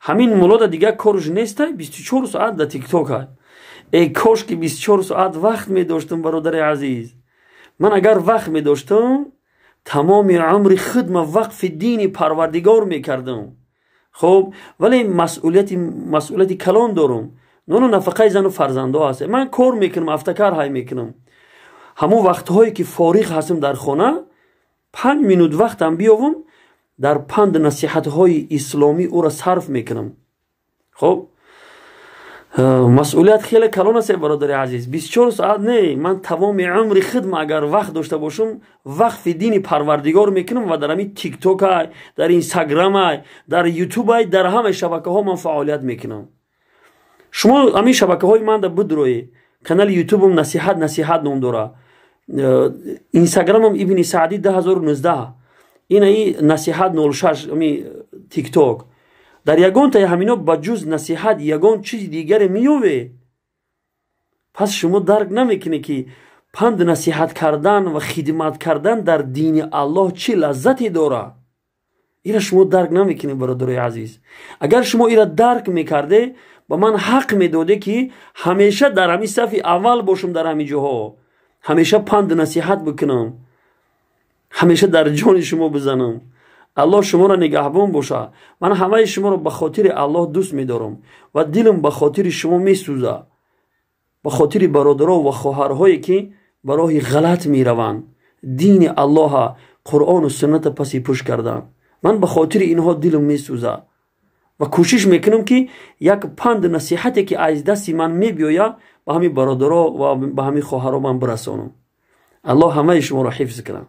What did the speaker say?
Ҳамин мулода дигар корш нестай, 24 соат да Тиктока. Эй, кош ки 24 соат вақт медоштам, бародари азиз. Ман агар вақт медоштам, тамоми умри худма вақфи дини Парвардигор мекардам. Хуб, вале масъулияти калон дорам, нону нафақаи зану фарзандо ҳаст. Ман кор мекунам, автокар ҳай мекунам. Ҳамон вақтҳое ки фориғ ҳастам дар хона, 5 минут вақтам биёвам, дар панд насиҳатҳои исломӣ ӯро сарф мекунам. Хуб, масъулият хеле калон аст, бародари азиз. 24 соат не, ман тамоми умри худма, агар вақт дошта бошам, вақфи дини Парвардигор мекунам ва дар ҳамин Тиктокай, дар Инстаграмай, дар Ютубай, дар ҳамаи шабакаҳо ман фаъолият мекунам. Шумо ҳамин шабакаҳои манда бидроед. Канали Ютубам Насиҳат, Насиҳат ном дора. Инстаграмам Ибни Саъдӣ 2019, инаи Насиҳат 06, ами Тикток. Дар ягонтаи ҳамино ба ҷуз Насиҳат ягон чизи дигаре меёве? Пас шумо дарк намекунед, ки панд насиҳат кардан ва хидмат кардан дар дини Аллоҳ чӣ лаззате дора. Ира шумо дарк намекунед, бародарои азиз. Агар шумо ира дарк мекарде, ба ман ҳақ медоде, ки ҳамеша дар ҳамин сафи аввал бошам, дар ҳамин ҷоҳо ҳамеша панд насиҳат бикунам, ҳамеша дар ҷони шумо бизанам. Аллоҳ шуморо нигаҳбон боша. Ман ҳамаи шуморо ба хотири Аллоҳ дӯст медорам ва дилам ба хотири шумо месӯза, ба хотири бародаро ва хоҳарҳое, ки ба роҳи ғалат мераванд, дини Аллоҳа, Қуръону сунната паси пӯш карданд. Ман ба хотири инҳо дилам месӯза ва кӯшиш мекунам, ки як панд насиҳате, ки аз дасти ман мебиёя, ба ҳамин бародаро ва ба ҳамин хоҳаро ман бирасонам. Аллоҳ ҳамаи шуморо ҳифз кунад.